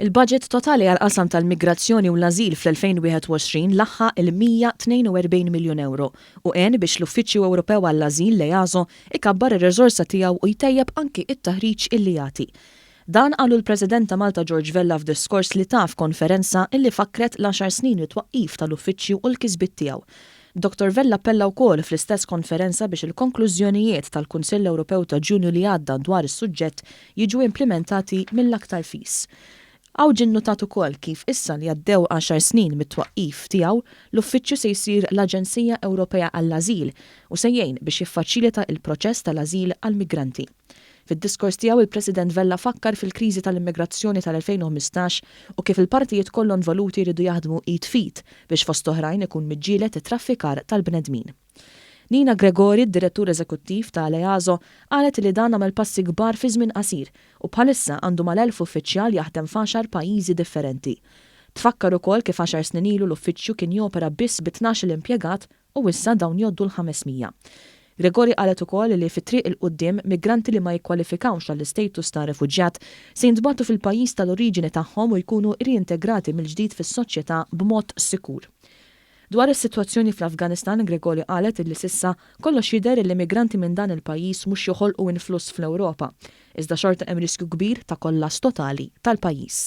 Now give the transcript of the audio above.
Il-budget totali għall-qasam tal-migrazzjoni u l-ażil fl-2021 laħaq il-142 miljun ewro u għen biex l-Uffiċċju Ewropew għall-Ażil, l-EASO, ikabbar ir-riżorsa tiegħu u jtejjeb anki t-taħriġ illi jagħti. Dan qalu l-President ta' Malta George Vella f'diskors li ta f'konferenza illi fakkret l-għaxar snin mit-twaqqif tal-Uffiċċju u l-kisbiet tiegħu. Dottor Vella appella wkoll fl-istess konferenza biex il-konklużjonijiet tal-Kunsill Ewropew ta' Ġunju li għadda dwar is-suġġett jiġu implimentati mill-aktar fis. Hawn ġie nnutat ukoll kif issa li għaddew għaxar snin mit-twaqqif tiegħu, l-Uffiċċju se jsir l-Aġenzija Ewropea għall-Ażil u se jgħin biex jiffaċilita l-proċess tal-ażil għall-migranti. Fid-diskors tiegħu il-President Vella fakkar fil-kriżi tal-immigrazzjoni tal-2015 u kif il-partijiet kollha involuti jridu jaħdmu id f'id biex fost oħrajn ikun miġġieled it-traffikar tal-bnedmin. Nina Gregori, d-Direttur Eżekuttiv ta' l-EASO, qalet li dan għamel passi kbar fi żmien qasir u bħalissa għandu mal-1,000 uffiċjal jaħdem f'għaxar pajjiżi differenti. Tfakkar ukoll kif għaxar snin ilu l-uffiċċju kien jopera biss bi 12-il impjegat u issa dawn jgħoddu l-500. Gregori qalet ukoll li fit-triq 'il quddiem migranti li ma jikkwalifikawx għall-istatus ta' refuġjat se jintbagħtu fil-pajjiż tal-oriġini tagħhom u jkunu riintegrati mill-ġdid fis-soċjetà b'mod sikur. Dwar is-sitwazzjoni fl-Afganistan, Gregori qalet illi s'issa kollox jidher illi migranti minn dan il-pajjiż mhux joħolqu influss fl-Ewropa, iżda xorta hemm riskju kbir ta' kollass totali tal-pajjiż.